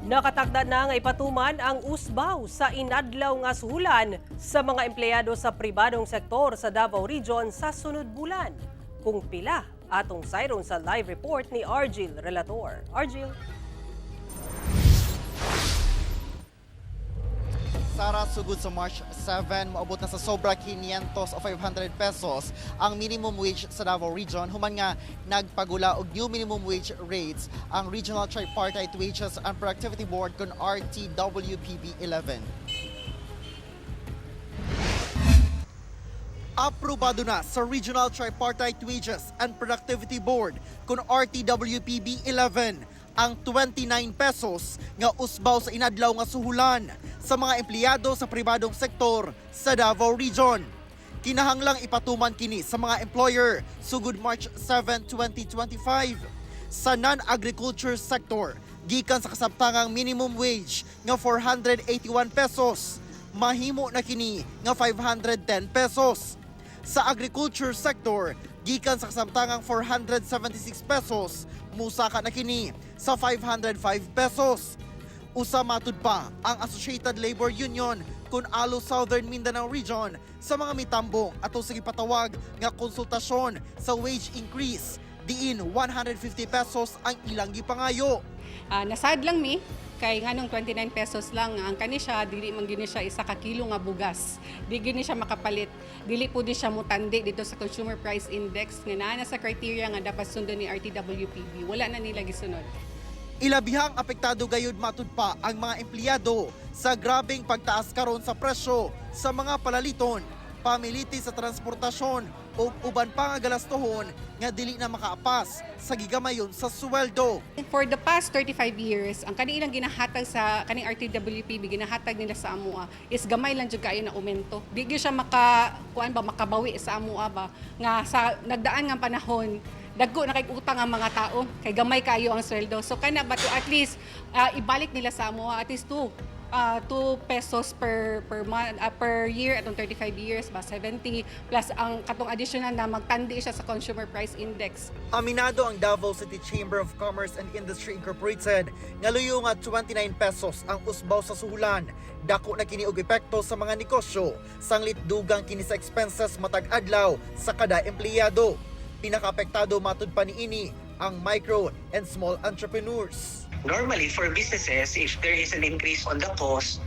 Nakatakda na nga ipatuman ang usbaw sa inadlaw nga suhulan sa mga empleyado sa pribadong sektor sa Davao Region sa sunod bulan. Kung pila, atong sayron sa live report ni Argil Relator. Argil. Sara, sugod sa March 7, moabot na sa sobra 500 o 500 pesos ang minimum wage sa Davao Region human nga nagpagula og new minimum wage rates ang Regional Tripartite Wages and Productivity Board kon RTWPB 11. Aprobado na sa Regional Tripartite Wages and Productivity Board kon RTWPB 11 ang 29 pesos nga usbaw sa inadlaw nga suhulan sa mga empleyado sa pribadong sektor sa Davao Region. Kinahanglang ipatuman kini sa mga employer sugod March 7, 2025. Sa non-agriculture sector, gikan sa kasabtangang minimum wage nga 481 pesos, mahimo na kini nga 510 pesos. Sa agriculture sector, gikan sa kasamtangang 476 pesos, musaka na kini sa 505 pesos. Usa matud pa ang Associated Labor Union kun ALU Southern Mindanao Region sa mga mitambong atong sa gipatawag nga konsultasyon sa wage increase, diin 150 pesos ang ilang gipangayo. Nasad lang mi kay nganong 29 pesos lang ang kani siya, dili man gini siya isa ka kilo nga bugas. Di gini siya makapalit. Dili pud siya mutandi dito sa consumer price index nga naa na sa criteria nga dapat sundon ni RTWPB. Wala na nila gisunod. Ilabihang apektado gayud matud pa ang mga empleyado sa grabeng pagtaas karon sa presyo sa mga palaliton, pamiliti sa transportasyon ug uban pa nga galastohon nga dili na makaapas sa gigamayon sa sweldo. For the past 35 years, ang kanilang ginahatag sa kaning RTWPB, ginahatag nila sa amoa is gamay lang jud kaayo na aumento. Di gyud siya maka kuan ba, makabawi sa amoa ba nga sa nagdaan nga panahon, dagko na kay utang ang mga tao kay gamay kayo ang sweldo. So kana ba to at least ibalik nila sa amoa at least 2 pesos per per month, per year atong 35 years ba, 70 plus ang katong additional na magtandi siya sa consumer price index. Aminado ang Davao City Chamber of Commerce and Industry Incorporated nga luyo nga 29 pesos ang usbaw sa suhulan. Dako na kini og epekto sa mga negosyo, sanglit dugang kini sa expenses matag adlaw sa kada empleyado. Pinakaapektado matud pa niini ang micro and small entrepreneurs. Normally, for businesses, if there is an increase on the cost,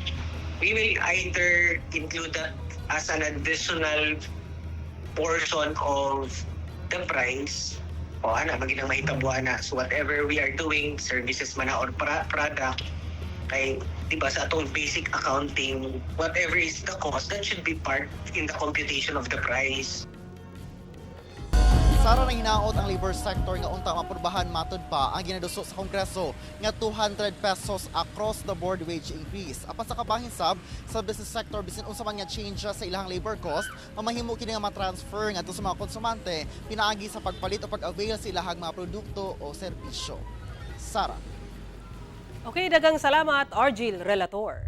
we will either include that as an additional portion of the price o ana maginang mahitabo ana. So whatever we are doing, services man na or product, kay di ba sa atong basic accounting, whatever is the cost, that should be part in the computation of the price. Sara, nang hinaot ang labor sector nga unta mapurbahan matud pa ang ginaduso sa Kongreso nga 200 pesos across the board wage increase. Apan sa kabahin sab sa business sector, bisin unsa man nga change sa ilang labor cost, mamahimo kini nga ma-transfer ngadto sa mga konsumante pinaagi sa pagpalit o pag-avail sa ilahang mga produkto o serbisyo. Sara. Okay, daghang salamat, Argil Relator.